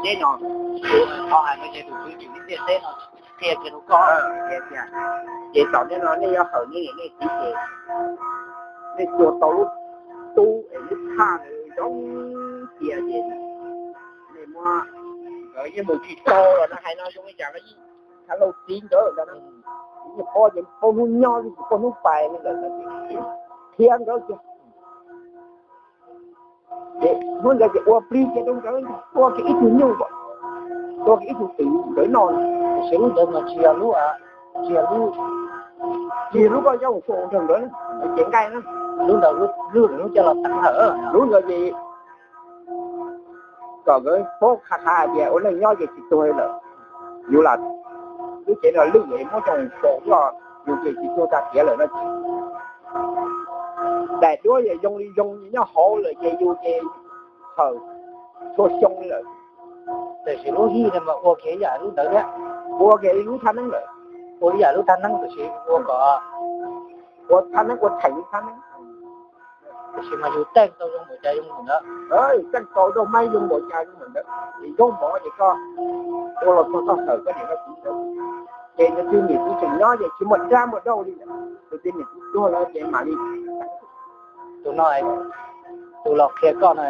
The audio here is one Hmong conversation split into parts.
teb no, qhov hais no ces tus tswv tsim ib txhia teb no qhia kiag rau koj. Ces tom ntej no nej yuav hawm nej niam nej txiv ces nej tua tau lub tub es lub thaj zoo tias ces nej muab, nkawd yeej mus tsis tau los no hais no zoo li cas los yeej txhaj lauj txiv nkawd, yeej paub ces paub hnub nyob tsis paub hnub pais li lawm no ces qhia nkawd kiag. Ces hnub ntawd ces ua plig kiag rau nkawd, tua kiag ib tug nyuj, tua kiag ib tug twm nkawd noj. Tiam sis lub ntawd mas tsis yog lub, tsis yog lub, tsis yog lub koj coj mus faus nrog nkawd na, ces nqaij na. Lub ntawd lub, lub coj los teev lawm. Lub ntawd ces kom nkawd paub qha qha tias ua neej nyob ces tsis tuag li lawm. Yus lam lub cev no lwj es muab coj mus faus, yus ces tsis tuag tag tiav lawm no ces daim duab ces zoo li zoo nyob hauv lawm ces yus ces hawm txhua xyoo li lawm. Tiam sis lub hij no mas ua kiag ib yam lub ntawd thiab, ua kiag li lub thaj neeb lawm, ua ib yam lub thaj neeb tiam sis ua kom, ua thaj neeb ua theem li thaj neeb. Tiam sis mas yus teej tau zoo npaum cas zoo npaum ntawd, teej tau rau mab zoo npaum cas zoo npaum ntawd. Ces zaub mov ces koj ua los txog koj hawm koj niam koj txiv ntawd, ces nws twb niam txiv tseem nyob ces tsis muaj dab muaj dauj li, tus twg niam txiv tuag lawm ces mam li. Tus no, tus los qhia koj no,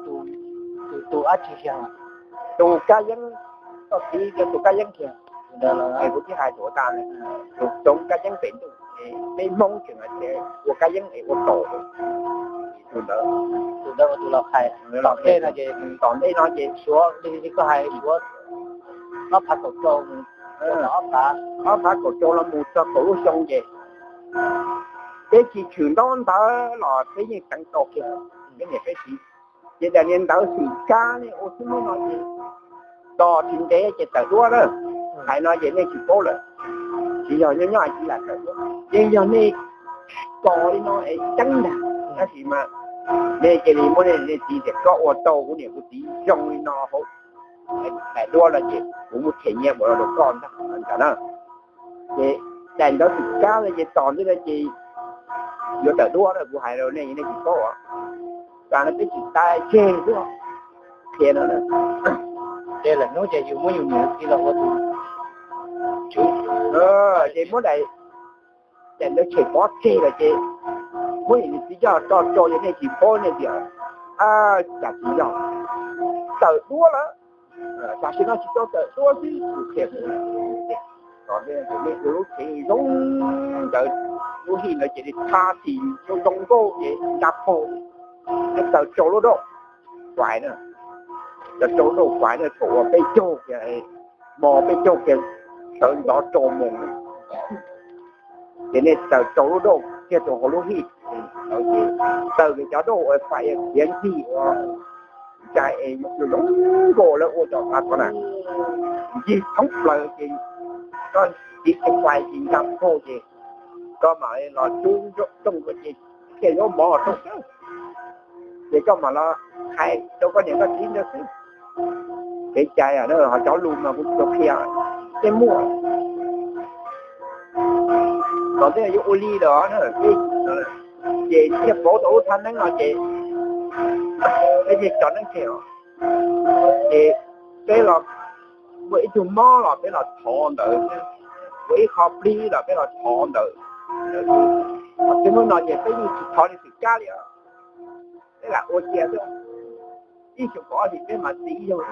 tus, tus dab tsi kiag? Tus Kab Yeeb, koj txiv yog tus Kab Yeeb kiag. Kuv twb hais tus ua tas, tus Txoov Kab Yeeb pem ntuj, peb Hmoob tseem hais tias ua Kab Yeeb es ua tom, tus ntawd. Tus ntawd ua tus los qhia. Tom ntej no ces, tom ntej no ces suav li koj hais suav ob phav kaum rau, ob phav kaum rau los mus txog kaum lub xyoo ces peb tsis tshwm ntaub ntawv los peb yeej teev tau kiag peb niam peb txiv. Ces daim niag ntawv xwm kab ne ua xwb hnub no ces tos tsis ntev ces tawm duab na. Hais no ces nej tsis paub lawm, tsis yog nyob nyob tsis lam tawm duab, yeej yog nej tos li no es ceeb ntag. Tab sis mas nej cia li muab nej niam nej txiv tias koj ua tau kuv niam kuv txiv zoo li no hauv daim duab no ces kuv muab them nyiaj mus rau koj ntag na. Ces daim ntawv xwm kab no ces tos ntej no ces yuav tawm duab na, kuv hais rau nej nej tsis paub os. Tam no peb tsis tau tseg xwb, qhia no. Ces lawm hnub ces yus muab yus niam txiv los ua tus tswv, ces muab daim, daim ntawv tshem pov tseg lawm ces muab yus niam txiv coj tso tsau ces nej tsis paub nej tias, cas tsis yog, tawm duab lawm. Tam sim no tsis tau tawm duab xwb, kuv qhia kuv, nej ua lub tsev zoo ntawd, lub hij ntawd ces li tha xim zoo zoo nkauj ces nta paug, tawm rau lub dauj Kuais na, tawm rau lub dauj Kuais na, thaum uas peb caug kiag, hmo peb caug kiag sawv ntxov rau moos, ces nej tawm rau lub dauj kiag rau hauv lub hij, tawm kiag cov dauj uas fais khiav ncig ua ncai es zoo nkauj lawv ua cov qab qhov na, ncig thoob plaws ces koj txiv kiag fais ces nta paug ces koj mam los rub rooj ces thiaj yuav mov rau, ces koj mam los hais rau koj niam koj txiv ntawd xwb. Kev cai ho cov lus mas kuv tsis tau qhia, tej muaj tom ntej yuav ua li lawm na, ces thiaj pauv tau lub thaj neeb no ces peb thiaj tso neeb tseg os. Ces peb los muaj ib tug mob los peb los thov ntawd, muaj ib qho plig los peb los thov ntawd. Txij hnub no ces peb yeej tsis thov li xwm kab li os, peb lam ua cia xwb. Ib xyoos kaum ob hlis peb mam txi ib zaug.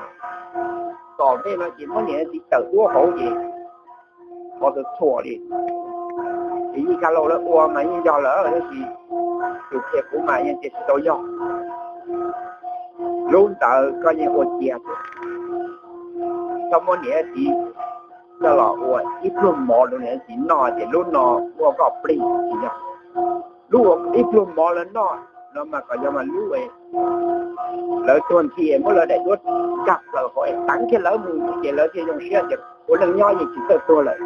Tom ntej no ces muab niam txiv tawm duab hauv ces thov txhua txhua li. Ces yeej kaj laus lawv ua mas yeej yog lawm tab sis tus qhia kuv mas yeej tias tsis tau yog. Lub ntawd koj yeej ua cia xwb, txhob muab niam txiv coj los ua ib pluag mov rau niam txiv noj ces lub no ua koj plig tsis yog. Lub ua ib pluag mov lawv noj no mas kom yog mas lub lawv tuag nthi muab lawv daim duab nkag plaws hauv es teev kiag lawv mus ces lawv thiaj zoo siab tias ua neej nyob yeej tsis txawj tuag lawm.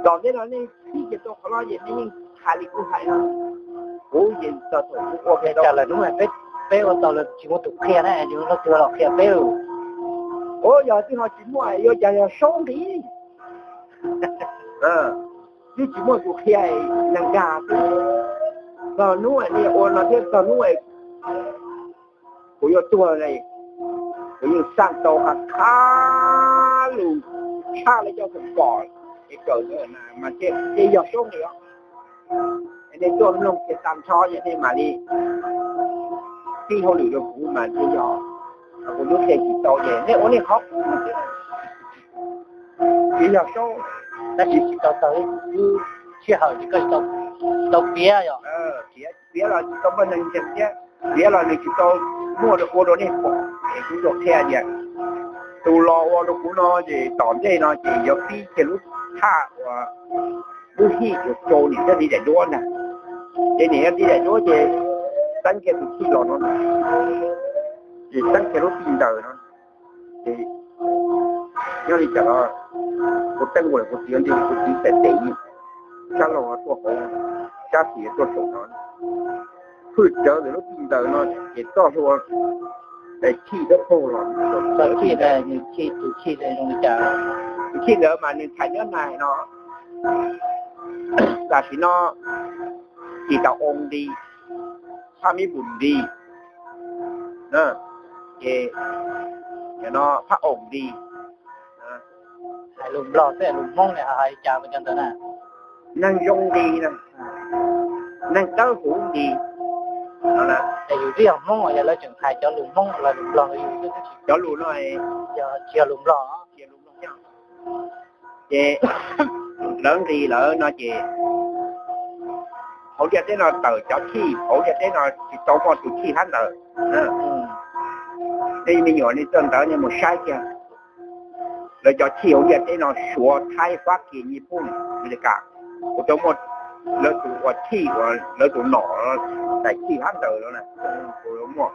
Tom ntej no nej txib kiag tau qhov no ces nej yeej hais li kuv hais no. Kuv ces txog thaum kuv ua kiag rau lawm hnub peb ua tau lawm tsis muaj tus qhia na, yus leej twg los qhia peb. Ua yog txij no tsis muaj yuav cas yog saub nqi. Twb tsis muaj tus qhia neeg nkag xwb. Txog hnub nej ua no thiab txog hnub kuv yuav tuag, kuv Kuv yeej xaj tau qhov khab lus tshaj li cov kawm kom es kawm mas thiaj yog soob li os. Nej tuaj mloog ces tag nrho ces nej mam li tij hauj lwm rau kuv mas thiaj yog. Kuv lub qhia tsis tau ces nej ua nej qhov, kuv yog soob, tab sis tsis tau tag lub sij hawm ces koj tsis tau piav yom. Piav los tsis tau npaj neeg ntseeg thiab, piav los nws tsis tau muaj ua rau nej pom. Es kuv zoo qhia tias tus los ua rau kuv no ces tom ntej no ces yuav pib kiag lub thaj uas lub hij uas rau niam thiab txiv daim duab ntag. Ces niam thiab txiv daim duab ces teeb kiag tus hij los no, ces teeb kiag lub tij ntawd no. Ces nyob li cas los kuv teeb ua lawm kuv txiv nti kuv txiv txais tes sab laug tuaj hauv, sab tim tuaj saum no. Hwj rawv ntawm lub tij ntawd no ces txoj hlua chij dawb paug los. Tus chij ntawd mas nws txhais nyob nag no, tam sim no tsis tau oo nti, phaj mib npum nti, ces no phaj oom nti. Hais lus Nplog thiab lus Hmoob ne ho hais li cas rau cov ntawd na? Neeg zoo nti, neeg dawb huv nti. Es yus twb yog Hmoob yog lawv tseem hais cov lus Hmoob los lus Nplog, cov lus no tsis yog lus Nplog. Ces lawv nqis lawm no ces hauv ntiaj teb no tawm cov chij, hauv ntiaj teb no tsis tau muaj tus chij hlab ntawd. Nej me nyuam nej txawj ntawv nej mus saib kiag, lawv cov chij hauv ntiaj teb no Suav, Thaib, Fab Kis, Nyij Pooj, Amelikas, kuv tau muaj lawv tus ua chij uas lawv tus nom daim chij hlab ntawd no. Kuv muaj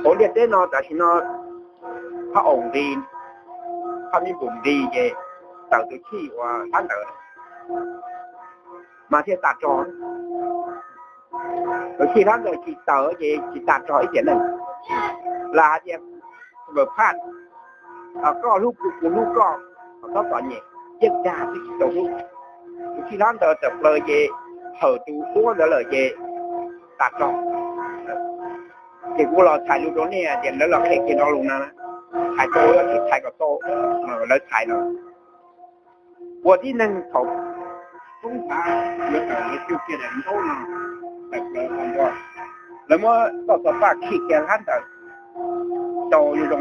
hauv ntiaj teb no tam sim no phab oom nqis, phab mib npum nqis ces tawm tus chij uas hlab ntawd mas thiaj tas rog. Tus chij hlab ntawd tsis tawm ces tsis tas rog ib tiam neej. Lam hais tias phaj, koj hlub kuv kuv hlub koj, koj txom nyem yeej dag twb tsis tau hlub. Tus chij hlab ntawd tawm plaws ces hawm tus duab ntawd lawm ces tas rog. Ces kuv los txhais lus rau nej tias lawv los qhia kiag no lus no, txhais tau los tsis txhais kom tau, lawv txhais no. Ua tib neeg thaum poob nthav yuav tawm lawv tswj kiag daim ntaub no tawm plaws qhov ncauj, lawv muab txoj xov paj khi kiag hlab ntawd rau zoo zoo,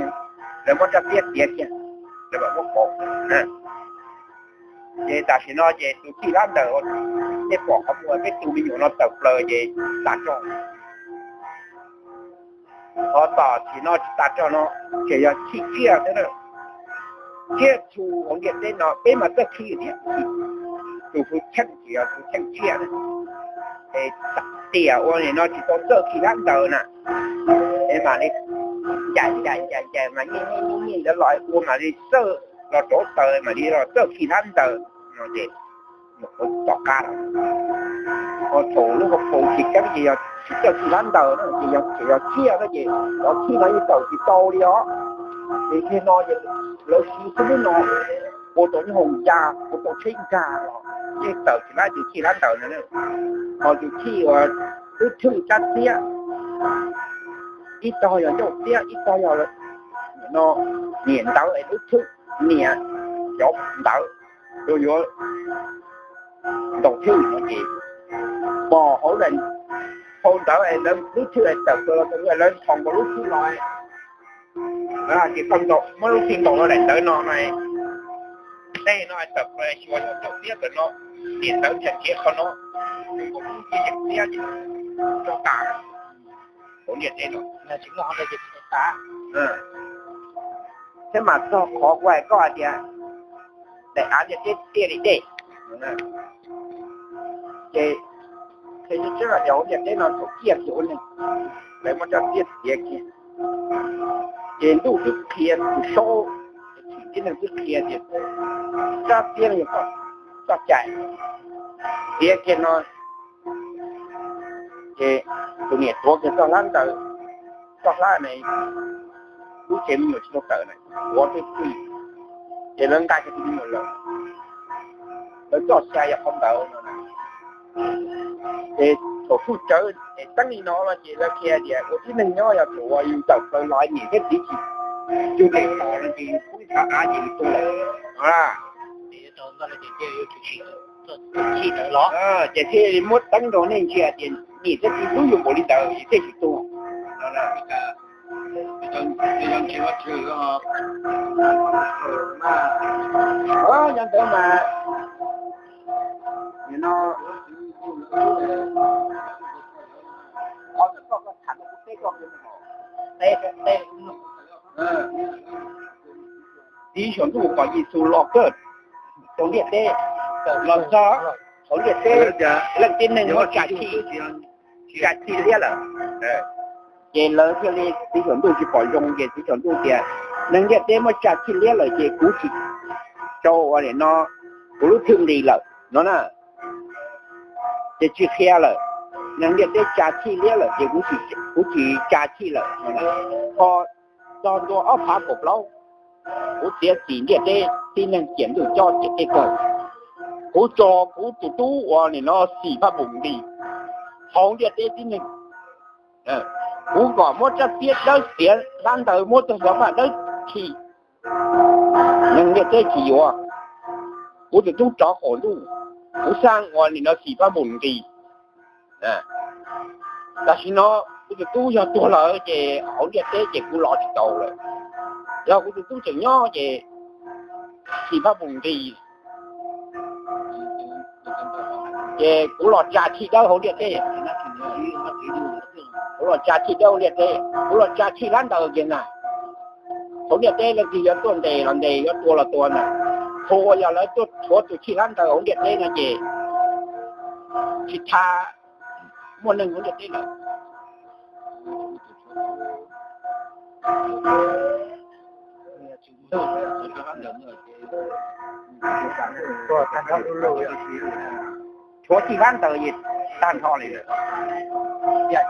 lawv muab rab tiab tiav kiag, lawv mam muab pov. Ces tam sim no ces tus chij hlab ntawd, nej pom qhov muag peb tus me nyuam no tawm plaws ces tas rog. Qhov tam sim no tsis tas rog no ces yog chij tsiaj xwb na. Tsiaj txhu hauv ntiaj teb no peb mas txawj khi thiab, tus hu cheej tsis yog tus cheej tsiaj na. Es tiam ua nim no tsis tau txawj khi hlab ntawd na, es mam li ncaim ncaim ncaim ncaim mas nyiaj nyiaj nyiaj nyiaj ntawd los ua mam li txawj los rauv taws mam li los txawj khi hlab ntawd no ces tom qab lawm. Thaum lub hauv paus tsis keeb ces yog tsis txawj khi hlab ntawd na ces yog tseem yog tsiaj no ces cov chij no yeej tawm tsis tau li os. Ces tiag no ces lawv siv xub lub no ua tau nyob hoos ya, ua tau tsheb nkag los yeej tawm tsis laib tus chij hlab ntawd na. Ho tus chij uas lub thwj rab tiab, ib tog yog ncauj tiab ib tog yog no, niam ntawd es lub thwj, niam cov ntawd yuav ntaus thwj no ces pom hauv, hauv ntawd es lawv lub thwj es tawm plaws los lawv nthos nkaus lub thwj los, lawv hais tias koj ntaus, muab lub thwj ntaus los daim ntawv no no, tej no tawm plaws xyuas yog ncauj tiab ntawm no, niam ntawd thiaj nrhiav qhov no, nkaus lub yeeb tiab ces rau tas hauv ntiaj teb no. Thiab mas txog qhov kuv hais koj hais tias daim av ntiaj teb tiaj li dej, ces qhia tseeb tseeb hais tias hauv ntiaj teb no thaum ciaj kiag ua neeg, lawv muab rab tiab tiav kiag, ces ntuj twb qhia tus saub, tib neeg twb qhia tias rab tiab no yog txoj cai, tiav kiag no ces tus niam tuav kiag txoj hlab ntawd, txoj hlab ne, lub tsev me nyuam tsis tau tawm na, tuav twb txij, ces lawv nqa kiag tus me nyuam lawm. Lawv txoj xya yog qhov ntawd no na. Ces thaum tsuj tsawv es teeb li no no ces lawv qhia tias ua tib neeg nyob yog thaum uas yus tawm plaws los niam thiab txiv tsis Yus tes tom no ces yus poob ntshav av ces yus tuag lawm no. Ces thiaj li muab teeb rau nej ntsia tias nim thiab txiv hlub yus npaum li ntawd yus thiaj tsis tuag no. Yog ntawd mas, nim no, qhov ntawd koj tham rau kuv teb koj, txiv saum ntuj kom Yexus los kawg rau ntiaj teb, los txog hauv ntiaj teb, leej tib neeg muab tsa thij, tsa thij liab lawm. Ces lawv thiaj li, txiv saum ntuj tsis pom zoo ces txiv saum ntuj tias, neeg ntiaj teb muab tsa thij liab lawm ces kuv tsis, rau ua li no, kuv lub thwj nqis lawm no na. Ces tsis qhia lawm, neeg ntiaj teb tsa thij liab lawm ces kuv tsis tsa thij lawm. Ho txog ntua ob phav kaum plaub, kuv txiav txim ntiaj teb tib neeg ciam ntuj cob ciam teb kawg. Kuv tso kuv tus tub uas nim no Xim Faj Npus Nqis hauv ntiaj teb tib neeg. Kuv kom muab rab txiab dawb xiav hlab ntaws, muab tug xov vaj dawb khi, neeg ntiaj teb tsis yuav. Kuv tus tub rov qaum ntuj, kuv xaj ua nim no Xim Faj Npus Nqis. Tam sim no kuv tus tub yog tuag lawm ces hauv ntiaj teb ces kuv los tsis tau lawm. Yog kuv tus tub tseem nyob ces Xim Faj Npus Nqis ces kuv los tsa thij dawb hauv ntiaj teb. Kuv los tsa thij dawb hauv ntiaj teb, kuv los tsa thij hlab ntaws kiag na. Hauv ntiaj teb leej twg yuav tuaj ntes los ntes, yuav tua los tua ntag. Thaum uas yog lawv tuaj rhuav tus thij hlab ntaws hauv ntiaj teb no ces tsis tha muaj neeg hauv ntiaj teb lawm. Rhuav thij hlab ntaws es tag nrho li lawm. Ces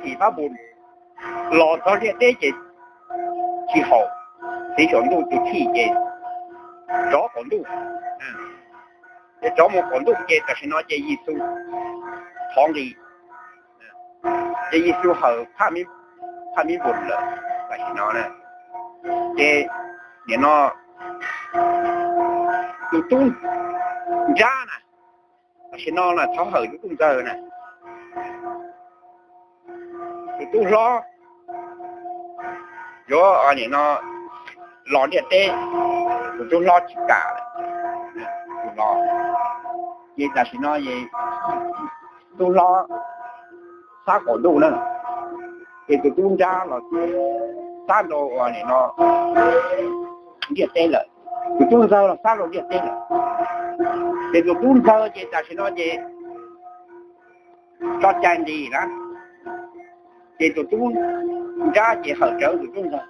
Xim Faj Npus los txog ntiaj teb ces tsis haum, txiv saum ntuj tus thij ces rov qaum ntuj. Ces rov mus qaum ntuj ces tam sim no ces Yexus thov nqi, ces Yexus hawm Phaj Mib Npus lawm tam sim no na. Ces nim no tus tub nrab na, tam sim no na thov hawm tus tub ntxawg na. Tus tub hlob yuav nim no los ntiaj teb, tus tub hlob tsis kam lawm. Ces tam sim no tub hlob xab qaum ntuj na, ces tus tub nrab los xab rau ua nim no ntiaj teb lawm. Tus tub ntxawg los xab rau ntiaj teb lawm. Ces tus tub ntxawg ces tam sim no ces tso cai nqis na, ces tus tub nrab ces hawm rawv tus tub ntxawg.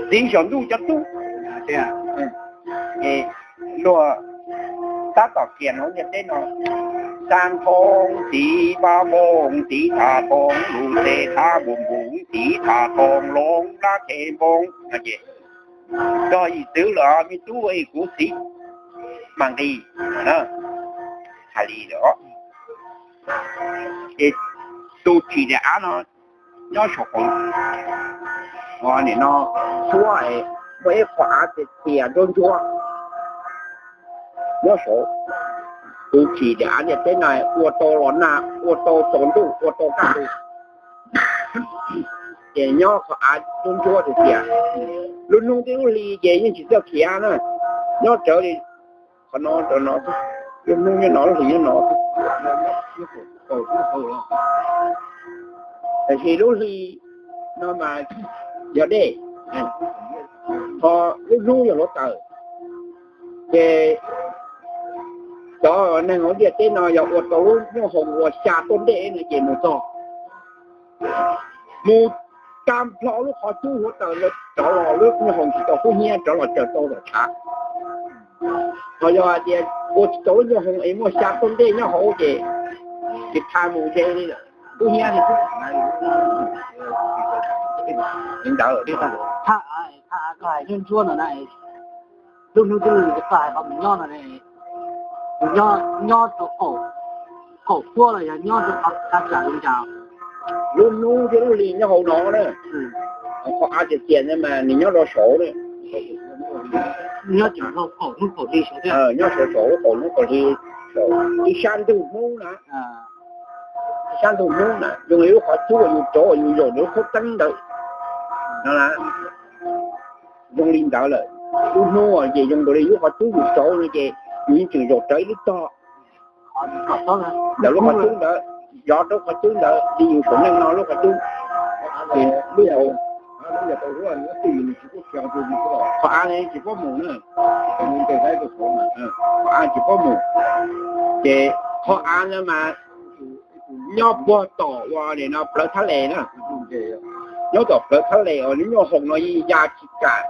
Txiv saum ntuj cov tub, luag tab tom kiag hauv ntiaj teb no, Xab Thoob Txiv Pab Npoo Txiv Thav Thoob Lus Xes Thab Npus Npus Txiv Thav Thoob Loob Lab Khe Npoo no ces, txog yim txwv lawm me tub, kuv txiv mam nqis na. Hais li lawm. Ces tus tsim daim av no nyob saum qaum, nim no suab muaj ib qho av tias tias ntsuab ntsuab nyob saud. Tus tsim daim av ntiaj teb no ua tau los nag, ua tau tsaus ntuj, ua tau kaj ntug. Ces nyob qhov av ntsuab ntsuab tias tias, lub hnub thiab lub hli ces yeej tsis txawj khiav na, nyob rawv li qhov no rau no, lub hnub nyob no lub hli nyob no. Tiam sis lub hli no mas yog dej, ho lub hnub yog hluav taws. Ces cov neeg hauv ntiaj teb no yog ua tau lub nyuj hoos uas xya tuaj ntej no ces mus txog, mus tag nrho lub qhov cub hluav taws rov los, lub nyuj hoos tsis tau kub hnyiab rov los tsaws tau tom tshav. Ho yog hais tias ua tsis tau lub nyuj hoos es muaj xya tuaj ntej nyob hauv ces tsis tha mus ze li lawm, kub hnyiab li xwb. Li ntawd, Lub hnub twb lug, koj hais qhov mus nyob no ne, nyob, nyob rau qaum, qaum tuab los yog nyob rau qhov kav tsam li cas? Lub hnub thiab lub hli nyob hauv no na. Qhov av tiag tiag mas nws nyob rau saud na. Nyob rau qaum hnub qaum hli saud thiab. Nyob saud saud qaum hnub qaum hli, ib sab ntug hnub na. Ib sab ntug hnub na zoo li lub qhov cub uas yus rauv uas yus zaum ntawm lub khaub teeb ntawd no na. Zoo li ntawd lawm. Lub hnub ces zoo nkaus li lub qhov cub yus rauv no ces yus yeej tseem zaum rawv ib lub tog ntawm lub qhov cub ntawd, zov rau qhov cub ntawd li yus saum neej no lub qhov cub. Ces lub hauv qhov av tsis paub mus na, qhov av tsis paub mus. Ces qhov av no mas nyob puag tom uas nim no plawv Thab Les na. Nyob tom plawv Thab Les uas lub nyuag hoom no yeej ya tsis kam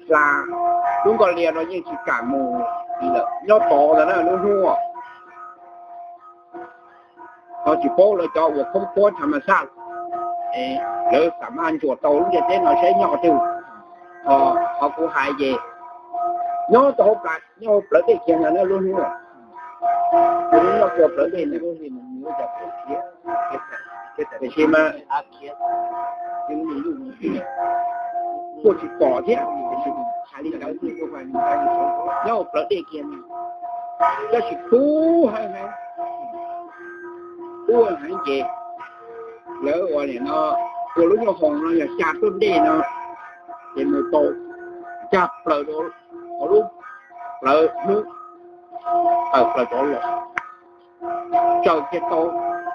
hla, lub nkoj lia no yeej tsis kam mus li lawm. Nyob tod ntawd na lub hnub no tsis paub lawv cov uas khoob puab tham mas xaj, lawv xam maj ntsuas tau lub ntiaj teb no saib nyob qhov twg. Ho kuv hais ces nyob tau hauv plawv, nyob hauv plawv dej kiag ntag na lub hnub. Nyob puag plawv dej ntag. Tiam sis mas kuj tsis pom thiab, hais li ntawd. Nyob hauv plawv dej kiag, tab sis kub heev, kub heev ces lawv ua nim no ua lub nyuag hoom no yog xya tuaj dej no, ces mus tau cag plaws rau lub plawv hnub, tawm plaws rov los, tsaws kiag tau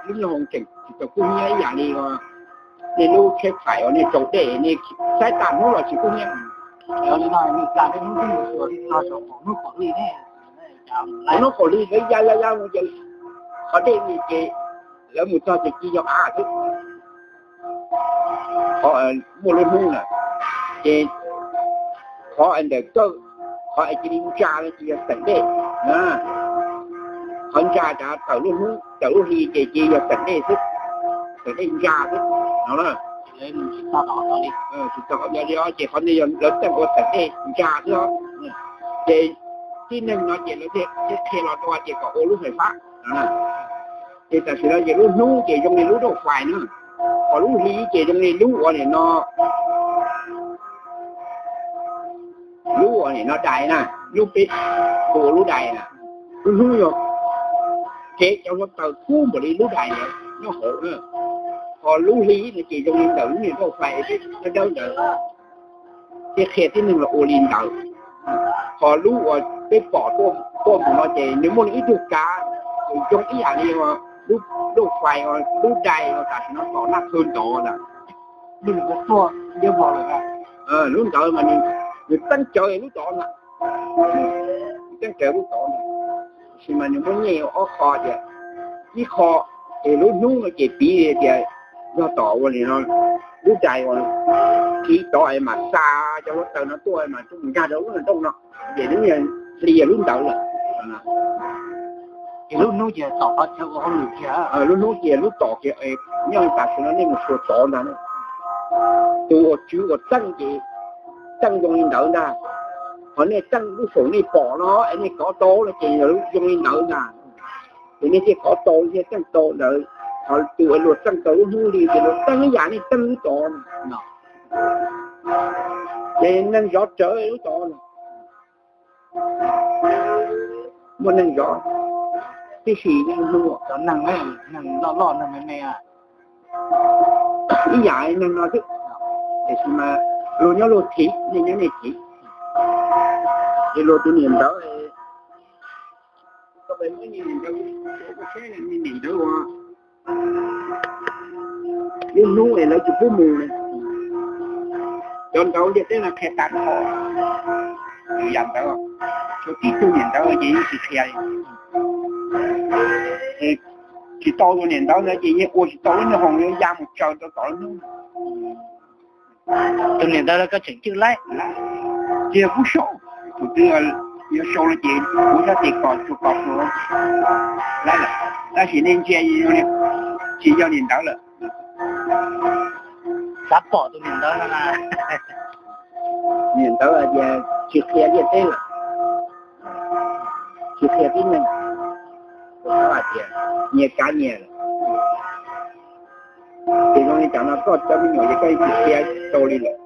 lub nyuag hoom tseem tsis tau kub hnyiab ib yam li nej lub tsheb thaim uas nej tsaus dej nej saib tag hnub los tsis kub hnyiab. Hnub qaum hli lawv ya ya ya mus ces qhov dej ces lawv mus txog ces ci yog av xwb. Qhov muaj lub hnub na, ces qhov ntawm kawg, qhov cia li ntsa no ces yog teem dej. Qhov ntsa tas tawm lub hnub tawm lub hli ces cia li yog teem dej xwb, teem dej ntsa xwb no. Tsis tau li os, ces qhov ntawd yog lawv teem ua teem dej ntsa xwb os. Ces tib neeg no ces lawv thiaj qhia los rau ces kom ua lub fais fab. Ces tam sim no ces lub hnub ces zoo li lub dauj fais na, ho lub hli ces zoo li lub uas nim no, lub uas nim no dais na, lub peb hu ua lub dais na. Lub hnub yog kev cov hluav taws kub npaum li lub dais nyob hauv na, ho lub hli no ces zoo li ntawm lub niag dauj fais dawb dawb ntawd. Thiaj qhia tib neeg los ua li ntawd. Ho lub uas peb pom tuaj mus no ces nws muaj ib tug kav zoo ib yam li lub dauj fais, lub dais uas tam sim no tom Naj Khw ntawd na. Lub ntawd mas nws txeeb cawv lub tod na, txeeb cawv lub tod na, tab sis mas nws muab nyej ob qho tias, ib qho ces lub hnub no ces piv tias yog tom uas nim no lub dais uas kiv tod es mam xa cov hluav taws no tuaj mas tuaj mus nkag rau lub nroog no, ces lub niag hli yog lub ntawd lawm. Lub hnub ces tom qhov chaw ua hauj lwm kiag, lub hnub ces lub tom kiag, nyob tam sim no nej mus xyuas tod ntag. Tus uas tswv uas txeej ces txeej zoo li ntawd ntag. Ho nej txeej lub saum nej pom no es nej kov tau no ces zoo li ntawd ntag. Ces nej thiaj kov tau thiaj txeej tau ntawd. Ho tus uas luag txeej tau lub hnub li ces luag txeej ib yam nej txeej lub tod no. Ces neeg zov rawv lub tod no. Muaj neeg zov tib si, neeg loj loj neeg me me ib yam neeg no xwb. Tiam sis mas luag nyob luag thim, nej nyob nej thim. Ces luag tus niam ntawd, niam ntawd ua lub hnub es lawv tsis pub mus li. Cov ntawd ntiaj teb no qhia tag nrho yam ntawd, tshuav tib tug niam ntawd ces yeej tsis qhia li. Tsis tau tus niam ntawd ntawd ces yeej ua tsis tau lub nyuag hoom yuav ya mus tsaws rau tom lub hnub. Tus niam ntawd koj tseem cwj laib, cia kuv sau, tus twg yuav sau no ces kuv xav tias kom tsuas kom tsuas laib lawm, tab sis nej ntsia tsis yog niam ntawd lawm. Xav pom tus niam ntawd no. Niam ntawd tias tsis qhia ntiaj teb lawm. tsis qhia tib neeg, hais tias nyias kav nyias lawm. Ces zoo li cas no koj cov me nyuam ces koj yeej tsis qhia rau li lawm.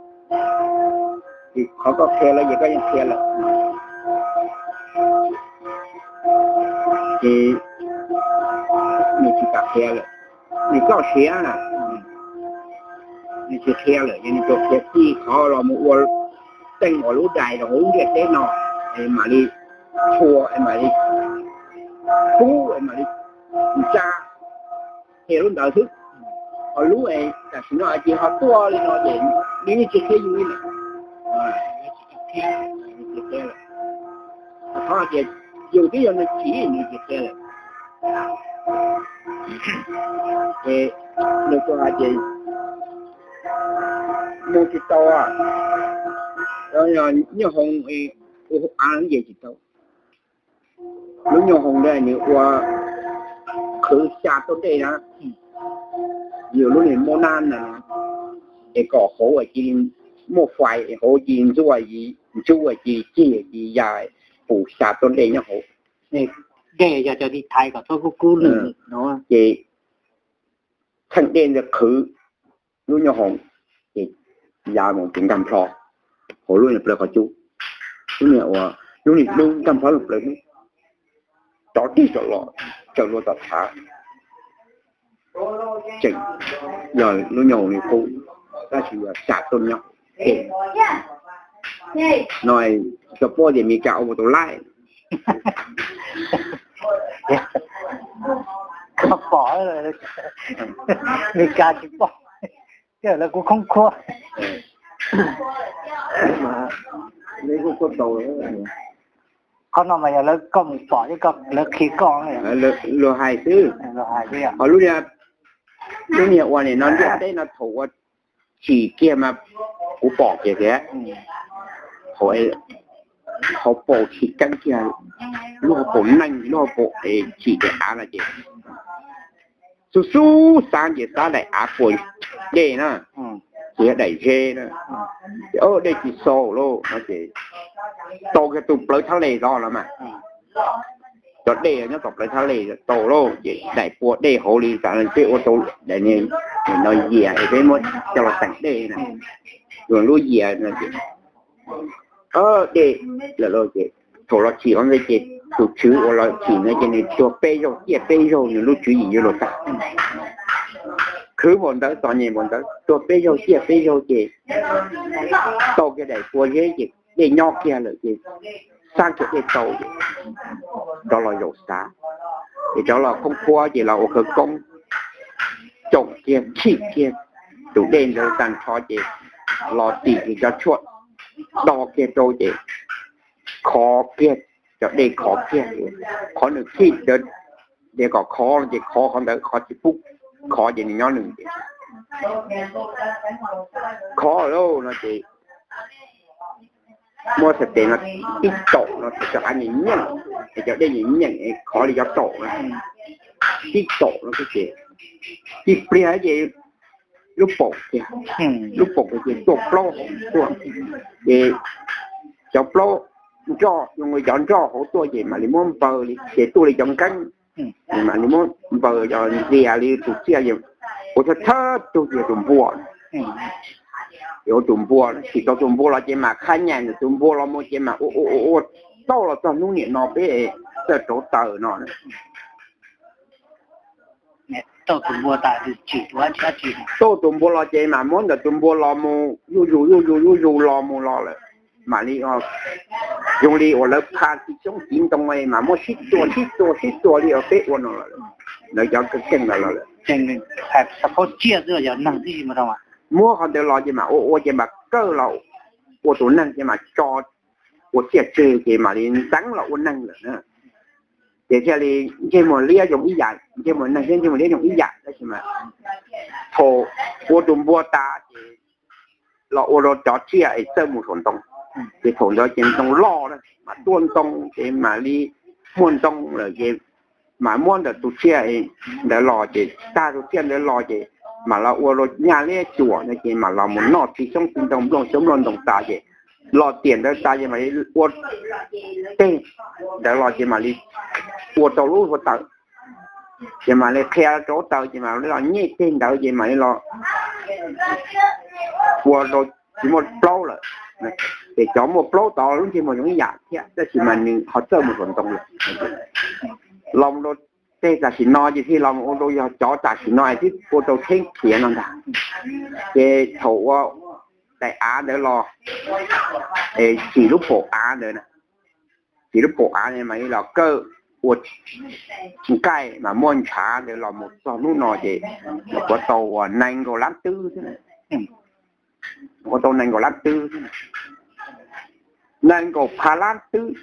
Ces qhov koj qhia lawv ces koj yeej qhia lawm. Ces nws tsis kam qhia lawm, nws txoj siav na, nws tsis qhia lawm, ces nws tsuas qhia txij qhov los mus ua teej ua lub dais rau hauv lub ntiaj teb no, es mam li tshua, es mam li pub, es mam li ntsa, qhia lub ntawd xwb. Ho lub es tam sim no ces ho tuaj li no ces nws yeej tsis qhia yus li lawm. Qhov tias yus twb yog nws chim nws tsis qhia lawm. Ces nws kuj hais tias mus tsis tau, nyob hoov ua av nce tsis tau. Lub nyuag hoov ntawd nws ua qhwv xya tuaj dej na, yus lub niag mub nab na, es kom hauv cia li muaj fais, hauv cia li ntxuaj, ntxuaj cia li cig cia li ya, pum xya tuaj dej nyob hauv. Dej yog cov tiv thaiv kom txhob kub kub lwm no. Ces txheej dej ntawd qhwv lub nyuag hoov, ces ya mus tus nkag nplho hauv lub niag plawv qhov cub, lub niag ua, lub niag dub nkag nplho lub plawv dub, rov tig rov los, tsaws lua tom tshav, tseem yog lub nyuag hoov li qub, tab sis yog xya tuaj nyob. No tsis tau paub tias Mes Kas ua mus tus laij. Koj pom, Mes Kas tsis pom, lawv kuj khoob khuab. Qhov no mas yog lawv, koj mus pom thiab lawv qhia koj. Luag hais xwb. Ho lub niag ua nim no ntiaj teb no thaum ua tsim kiag mas kuv pom kiag thiab. Hauv paus tsis keeb kiag, lub hauv paus neeg, lub hauv paus tsim daim av no ces xub xub xav ces xav daim av puas dej na, tsis yog daim zeb na. Ces dej tsis xaus lauj no ces tau kiag tus plawv thab les zov los mas, cov dej nyob tom plawv thab les tau lauj, ces daim pua dej hauv li tas peb ua tau daim no yias es peb muab coj los teem dej na, luag lub yias no ces dej lawm lauj ces thaum los tsim qhov ntawd ces tus tswv uas los tsim no ces nws tuag peb zaug ciaj peb zaug nws lub tswv yim yuav luag tag. Khwv npaum ntawd txom nyem npaum ntawd tuag peb zaug ciaj peb zaug ces tau kiag daim pua zeb ces dej nyob kiag lawm ces xab kiag dej tau ces rov los zaum xav, ces rov los khoob khuab ces los ua khawv koob, caum kiag chim kiag tus dej ntawd tag nrho ces los tim kiag cov tshuaj do kiag rau ces khov kiag, cov dej khov kiag, qhov nws chim ntawd, kom khov ces khov qhov ntawd, qhov tsis pub khov ces nws nyob nws ces khov lauj no ces muab xav tes no tib taum no cov av nyeem nyeem, cov dej nyeem nyeem khov li cov taum no, tib taum no ces tib pliag ces lub paum kiag, lub paum kiag ces tuaj plaub hau tuaj, ces cov plaub nroj zoo li cov nroj hauv tuaj ces mam li muab npaws li ces tuaj li cov nkeeb, mam li muab npaws cov ntxias li tus tsiaj, ua thawj thawj tug ces tus npua, ces ua tus npua, tsim tau tus npua los ces mam qha nyaim ntawm tus npua los mus ces mam ua ua ua ua tau los txog hnub niam no peb txawj rauv taws no. Tau tus npua los ces mam muab ntawm tus npua los mus zuj zus zuj zus zuj zus los mus los lawm, mam li zoo li uas lawv pha txiv xyoob txiv ntoo mas muab sib tua sib tua sib tua li uas peb ua no los lawm, lawv cov keej los lawm. Muab qhov ntawd los ces mam ua ua ces mam kawj los ua tus neeg ces mam tso ua tsiaj tseg ces mam li ntxeev los ua neeg lawm na. Ces thiaj li ntsej muag liab zoo ib yam, ntsej muag neeg thiab ntsej muag liab zoo ib yam tab sis mas thaum ua tus npua tas ces los ua rau cov tsiaj es txawj mus saum ntoo, ces thaum ntawd ces ntoo loj na, mam tuaj ntoo ces mam li muaj ntoo lawm ces mam muab ntawm tus tsiaj ntawd los ces tag tus tsiaj ntawd los ces mam los ua rau nyaj liab cuam no ces mam los mus noj txiv xyoob txiv ntoo nplooj xyoob nplooj ntoo tas ces Los tiam ntawd tas ces mam li ua teg ntawd los ces mam li ua rau lub hluav taws, ces mam li qhia rau hluav taws ces mam li los nyem teg ntawd ces mam li los ua rau tsis muaj plaub lawm. Ces cov muaj plaub tod lub ntsej muag zoo ib yam thiab tab sis mas nws ho txawj mus saum ntoo lawm. Los mus rau teg tam sim no ces thiaj los mus ua rau yog cov tam sim no twb ua rau tsheb khiav no ntag. Ces thaum ua daim av ntawd los tsim lub paum av ntawd, tsim lub paum av mas los kawj ua nqaij mas muaj ntshav ntawd los mus txog hnub no ces ua tau uas nees nkaum lab twb xwb, ua tau nees nkaum lab twb, nees nkaum phav lab twb,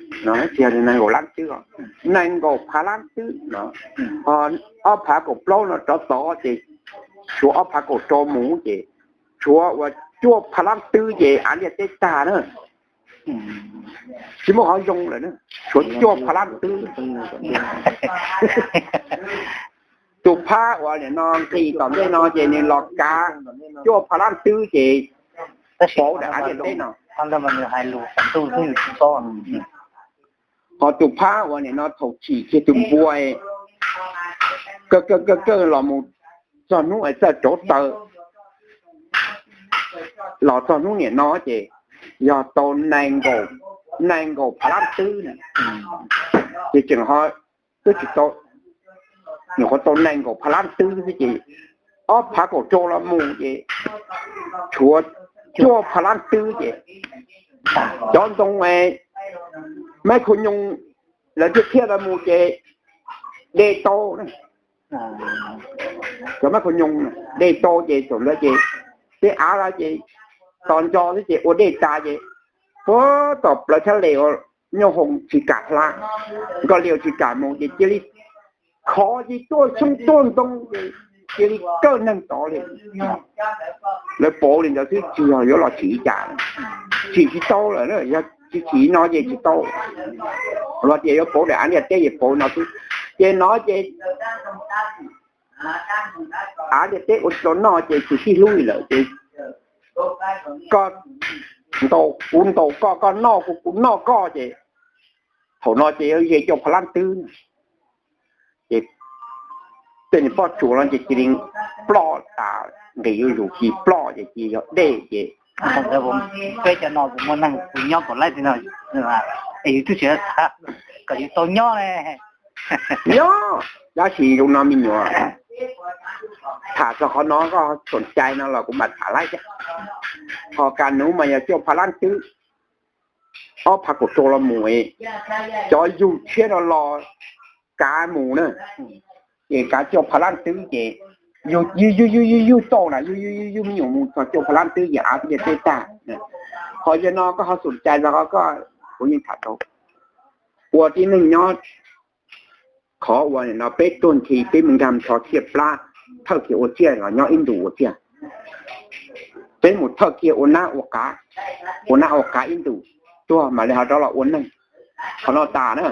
tsis yog nees nkaum lab twb, nees nkaum phav lab twb no. Ob phav kaum plaub no rov tod ces tshuav ob phav kaum rau mus ces tshuav uas cuaj phav lab twb ces av liaj teb tag na, tsis muaj qhov zoo lawm, tshuav cuaj phav lab twb. Tus phab uas nim no nqis tom ntej no ces nws los kav cuaj phav lab twb ces pauv daim av liaj teb no. Ho tus phab uas nim no thaum tsim kiag tus npua kawj kawj kawj los mus txog hnub es txawj rauv taws los txog hnub nim no ces yog tau nees nkaum phav lab twb na. Ces tseem ho twb tsis tau, nyuam qhuav tau nees nkaum phav lab twb xwb ces ob phav kaum rau los mus ces tshuav cuaj phav lab twb ces cov ntoo mab khau nyoos lawv thiaj thiaj los mus ces dej tau, cov mab khau nyoos dej tau ces thaum ntawd ces tej av los ces tos ntso xwb ces ua dej tas ces puag tom plawv thab les uas nyuj hoo tsis kam hla, nkoj liaj tsis kam mus ces cia li khov ces tuaj xyoob tuaj ntoo ces cia li kawj neeg tod li. Lawv pauv li ntawd xwb tsis yog yuav los tsim li cas, tsim tsis tau lawm, yog tsis tsim no ces tsis tau, los tias yuav pauv daim av liaj teb ces pauv no xwb. Ces no ces av liaj teb ua tsis tau noj ces tsis sib hlub li lawm ces koj ntaus kuv ntaus koj, koj noj kuv kuv noj koj ces thaum no ces ze cuaj phav lab twb ces tej niag pob tsuas no ces cia li ploj tas nqis zuj zus, cia li ploj ces cia li yog dej ces. Peb cov no kuv muaj neeg kuv nyob kom laib li no, es yus twb tsis xav kom yus tau nyob ne. Nyob, tab sis zoo no me nyuam, tham txog qhov no koj xom cai no los kuv mam tham laib thiab. Ho kas nuv mas yog cuaj phav lab twb, ob phav kaum rau los mus, cov yug tshiab no los kav mus na, ces kav cuaj phav lab twb ces yug yug yug yug yug tau na, yug yug yug yug me nyuam mus txog cuaj phav lab twb ces av twb liaj teb tag. Ho yog no koj ho xom cai los koj, kuv yeej tham tau. Ua tib neeg nyob qhov uas nim no peb tuag nthi peb mus nkag nrho tsiaj plab, thawj kiag ua tsiaj los nyob ib ntus ua tsiaj, peb mus thawj kiag ua nab ua qav, ua nab ua qav ib ntus, tuag mam li ho rov los ua neeg. Qhov no tas na.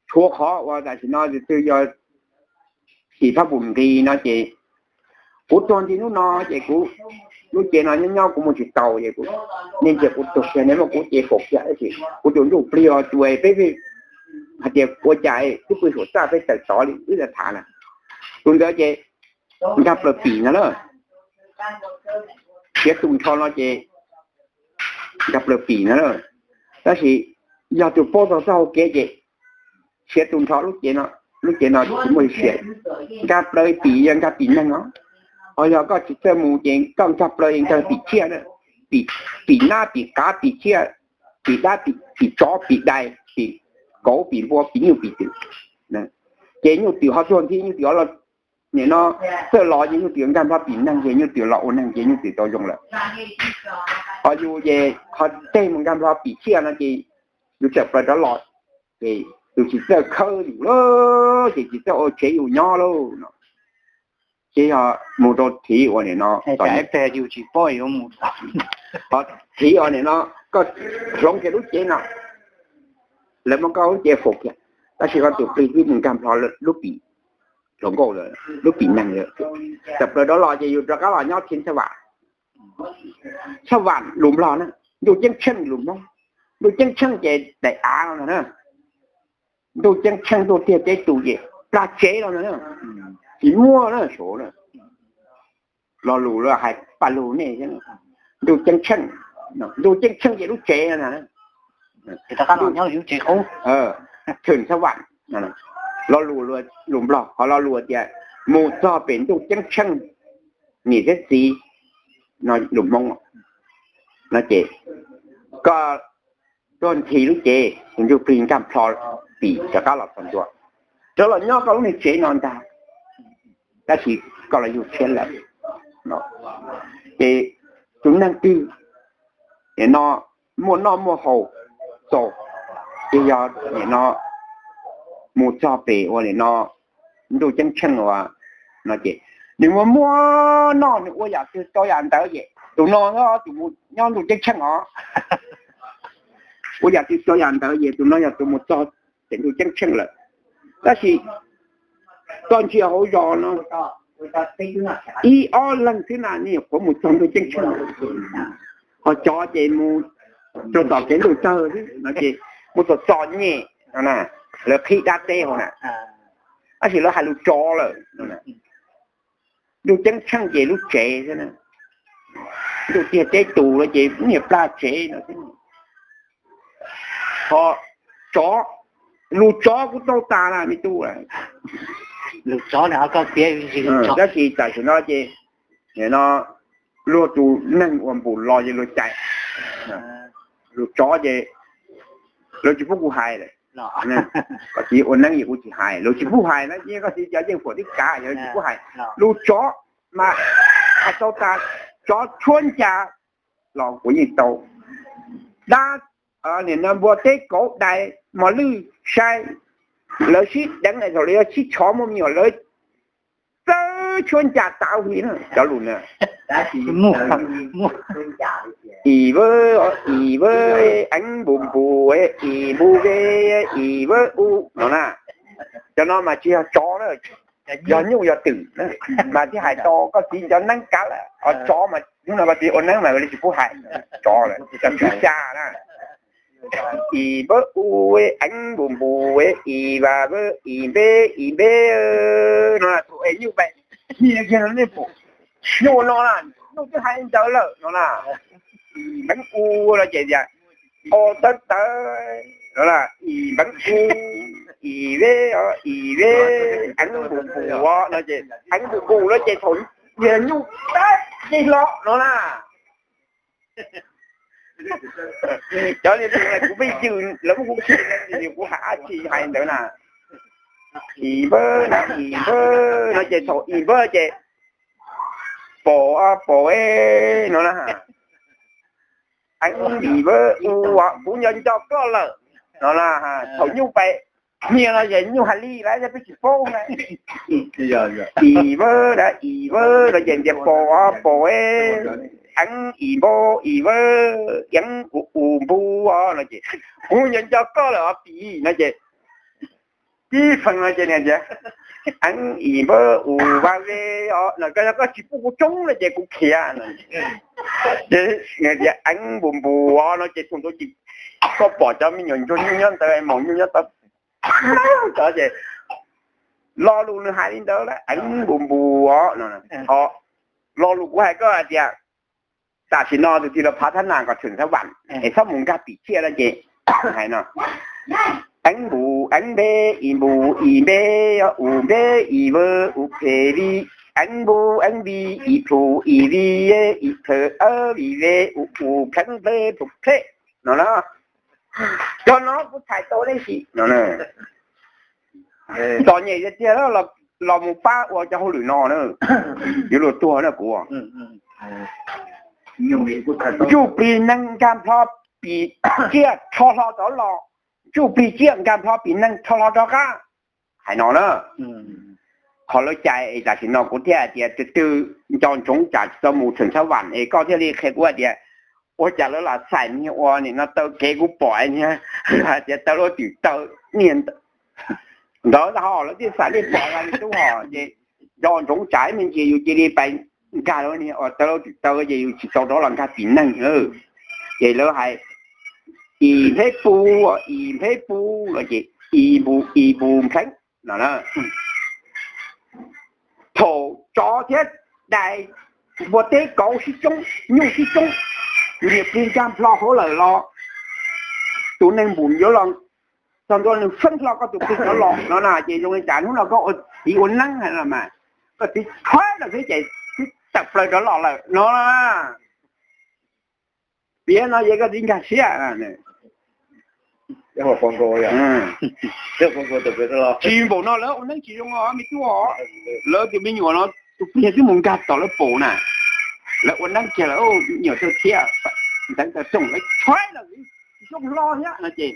Tshuav qhov uas tam sim no twb yog tim phab pum nqis no ces kuv tuag nthi hnub no ces kuv lub cev no nyob nyob kuv mus tsis taus ces kuv, nej ntsia kuv tuag kiag nej muab kuv cev faus kiag, kuv tus ntsuj plig os tus peb hais tias ua cas twb pw saum txaj peb tawm tod li wb tham na. Tus ntawd ces nkag plaws pim no na, siav tus nrho no ces nkag plaws pim no na. Tab sis yog tus paub txog txoj hau kev ces siav tus nrho lub cev no, lub cev no tsis muaj siav, nkag plaws pim yog nkag pim neeg os. Ho yog koj tsis txawj mus ces koj nkag plaws nkag pim tsiaj, pim nab pim qav pim tsiaj, pim dab pim tsov pim dais pim kauv pim npua pim nyuj pim twm. Ces nyuj twm ho tuag nthi nyuj twm nim no txawj los ces nyuj twm nkag nrho pim neeg ces nyuj twm los ua neeg ces nyuj twm tau zoo lawm. Ho yus ces ho teg mus nkag nrho pim tsiaj no ces yus txawm plaws rov los ces yus tsis txawj khawb yus lawm ces tsis txawj ua tsev yus nyob lauj no. Ces yog mus rau thiv uas nim no, thiv uas nim no koj hloov kiag lub cev no, lawv muab koj lub cev faus kiag, tab sis koj tus plig twb mus nkag nrho lub pim hluas nkauj, lub pim neeg lawm. Txawm plaws rov los ces yus rov qab los nyob thiv txhaj vam, txhaj vam lus Nplog na. Ntuj Ceeb Tsheej lus Hmoob, Ntuj Ceeb Tsheej ces daim av no na, Ntuj Ceeb Tsheej tuaj tiag teb tus ces plag tsev no na, tsis muaj na Suav na. Lo lus hais paj lug nej, Ntuj Ceeb Tsheej, Ntuj Ceeb Tsheej ces lub tsev no na, Thwm Xab Vam, lo lus, lus Nplog, ho lo lus tias mus txog pem Ntuj Ceeb Tsheej niam thiab txiv, no lus Hmoob no ces koj tuaj nthi lub cev, tus ntsuj plig nkag plho pim rov qab los txog ntua, rov los nyob koj lub niag tsev no ntag, tab sis koj los yug tshiab lawm. Ces tus neeg twg nim no muaj noj muaj haus txaus, ces yog nim no mus txog pem ua nim no Ntuj Ceeb Tsheej ua no ces nws muaj muaj noj, nws ua yam twg tau yam ntawd ces tus no tus mus nyob Ntuj Ceeb Tsheej os. Ua yam twg tau yam ntawd ces tus no yog tus mus txog pem Ntuj Ceeb Tsheej lawm. Tab sis koj ntsia hauv zos no ib ob leeg xwb na, nej nyuam qhuav mus txog Ntuj Ceeb Tsheej. Ho tsov ces mus rau tom kev ntuj tawg xwb no ces mus txom txom nyem, lawv qhib dab teb hauv na, tab sis lawv hais lus tsov lawm. Ntuj Ceeb Tsheej ces lub tsev xwb, ntuj tiag teb tus lawm ces niag plag tsev no xwb. Ho tsov, lus tsov kuj tau tas na me tub. Tab sis tam sim no ces no luag tus neeg uas npum los ces luag cais, lus tsov ces lawv tsis pub kuv hais lawm. Koj txiv ua neeb ces kuv tsis hais, lawv tsis pub hais na, koj txiv cov yeej huam tib kav, lawv tsis pub hais. Lus tsov mas hais tau tas, tsov tshuab ncas los kuv yeej tau. Dab, nim no npua teb kauv dais mos lwj sai, lawv sib deev thaum lawv yog sib tshov muaj me nyuam lawv txawb tshuab ncas tav hli na cov lus na. Ib vab, ib vab, eeb npus npus, ib npus ve, ib vab u no na. Cov no mas tsis yog tsov na, yog nyuj yog twm mas thiaj hais tau koj txiv cov neeb kav lawm. Ho tsov mas hnub no koj txiv ua neeb mas li tsis pub hais, tsov lawm, cov tswv xya na. Ib vab u, eeb npus npus, ib vab, ib npe, ib npe no, thaum es nyuj pais, nyuj no na, nyuj twb hais ntawd lawm no na. Ib npeeb u no ces tias, o tawb tawb no na, ib npeeb u, ib ve, ib ve, eeb npus npus no ces, eeb npus npus no ces thaum niag nyuj tab ceg los no na. Cov li kuv pheej yws lawv muab kuv khi, kuv hais dab tsi hais ntawd na. Ib npawb na, ib npawb no ces thaum ib npawb ces pom, pom no na. Eeb ib npawb u, kuv nco nco koj lawm no na. Thaum nyuj pais hnia no ces nyuj hais li lawm peb tsis paub na. Ib npawb na, ib npawb no ces tias pom, pom, eeb ib npawb, ib npawb, eeb u u npub no ces kuv nco nco koj lawm os pim no ces tib feem no ces niag tias, eeb ib npawb u va ve os no, koj tsis pub kuv tsoob no ces kuv khiav no. Ces niag tias eeb npus npus os no ces thaum ntawd ces koj pom cov me nyuam ntsuag nyuj nyob ntawd, maum nyuj nyob tod, cov ces lo lus nws hais li ntawd lawm, eeb npus npus os no. Ho lo lus kuv hais koj hais tias tam sim no tus tij laug Phav Thab Nas kom Tshwm Thab Vam es txhob mus nkag pim tsiaj no ces hais no, eeb npus eeb npe, ib npus ib npe, u npe ib vawb u phem li, eeb npus eeb npi, ib plhu ib vi, ib plhaw awb vi ve, u u plheeb plhe plhu plhe no na. Cov no kuv txhais tau deb si no. Txom nyem tiag tiag los mus pab ua cov hauj lwm no na, yuav luag tuag na kuv. Ntsuj plig neeg nkag nplho pim tsiaj rho hlo rov los, ntsuj plig tsiaj nkag nplho pim neeg rho hlo rov qab, hais no na. Qhov lawv cais es tam sim no kuv thiaj hais tias tus twg nco ntsoov tsam tsis tau mus Tshwm Thab Vam es koj thiaj li qhia kuv hais tias ua cas lawv lam xais niag ua nim no taw kev kuv pom niag hais tias taw lub twm taw niag ntawd ntag ho lawv thiaj xais li pom li tub ho ces nco ntsoov tsam me ntsis yus cia li pais nkag lawv niag ua taw lub twm taw ces yus tsis tau rov los nkag pim neeg. Ces lawv hais, Is npheb pu, is npheb pu, no ces, Is npu, is npu npleeb, no. Thaum tsov thiab dais npua teb kauv sib tsoob, nyuj sib tsoob, yus niam plig nkag nplho hauv lawm los tus neeg npum yuav los txog ntua nws feeb hlo koj tus plig rov los no na. Ces zoo li cas hnub no koj ua txiv ua neeb hais no mas, koj txiv thaib los xwb ces twb tawm plaws rov los lawm no. Piav no ces koj txiv nkag siab. Tsis npaum no lawv ua neeb tsis zoo os me tub. Lawv tus me nyuam no tus plig twb mus nkag tom lawv pum na. Lawv ua neeb kiag lawm, me nyuam tawg thiab, ntxeev tawg rooj, lawv thaib los xwb, zoo hlo thiab no ces,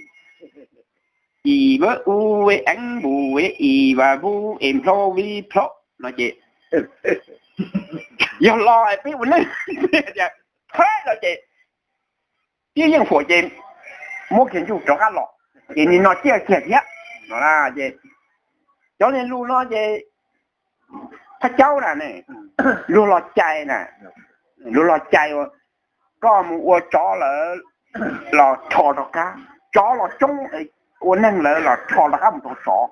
Is npab u, eeb npu, is vas npu, es nplho vi plho, no ces yog los peb ua neeb, tias thaib los ces tib yeej huam ces muab kiag ntsuj rov qab los, ces nim no ciaj kiag thiab no. Ces cov niag lus no ces thaj caub na, luag los cais na, luag los cais ua, koj mus ua tsov lawm los rho rov qab, tsov los tsoob, ua neeg lawm los rho rov qab mus rau tsov.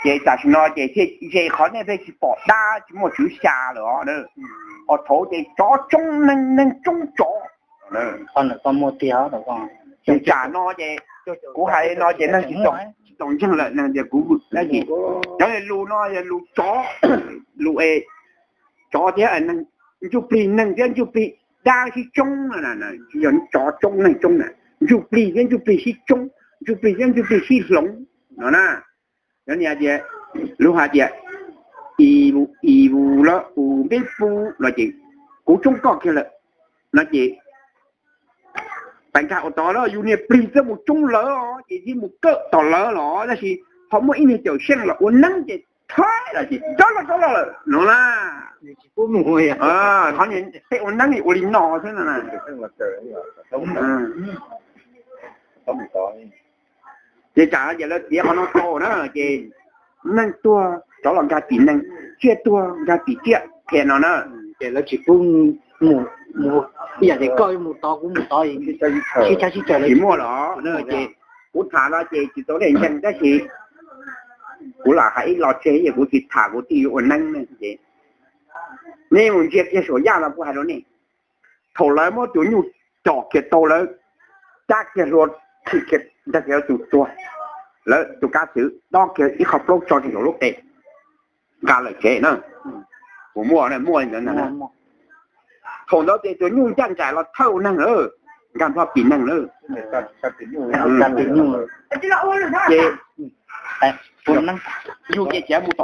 Ces tam sim no ces thiaj ze qhov nej pheej tsis pom dab tsis muaj tswv xya lawm os. Ho thaud ces tsov tsoob neeg, neeg tsoob tsov. Tam no ces kuv hais no ces neeg tsis tau ntseeg lawm, neeg tias kuv vwm dab tsi. Cov lus no yog lus tsov, lus es tsov thiab ntsuj plig, neeg thiab ntsuj plig dab sib tsoob no, tsis yog tsov tsoob neeg tsoob na, ntsuj plig thiab ntsuj plig sib tsoob, ntsuj plig thiab ntsuj plig sib hloov no na. Cov niag tias, lus hais tias, Is npu, is npu lawm, us npeb pu, no ces kuv tsoob koj kiag lawm no ces pais nkag ua tod lawm, yus niag plig twb mus tsoob lawv ces thiaj mus kawm tom lawv los, tab sis ho muaj ib niag cawm seej los ua neeb ces thaib los ces rov los rov los lawm no na. Qhov niag peb ua neeb ua li no xwb no na. Ces tsam ces lawv txiav qhov no tau na, ces neeg tuag rov los nkag tim neeg, tsiaj tuag nkag tim tsiaj, qhia no na. Ces lawv tsis pub mus, ib yam tias koj mus tod kuv mus tod, sib tshab sib cawm tsis muaj los. Ces kuv tham no ces tsis tau nej ntseeg tab sis kuv lam hais ib los tseg, kuv tsis tham kuv twb yuav ua neeb ne ces nej mus ntsia kiag Suam Yaj no kuv hais rau nej, thaum lawv muab tus nyuj com kiag tau lawv cab kiag hlua, ntag kiag tus tuag, lawv tus kab xwv dob kiag ib qho plaub tso rau saum lub qe, nqa lawm tsev na. Kuv muaj muaj ntawd ntag. Thaum ntawd ces tus nyuj ncaj nraim los thawj ua neeg lawm, nkag nplho pim neeg lawm. Ces yus ces txiav mus tom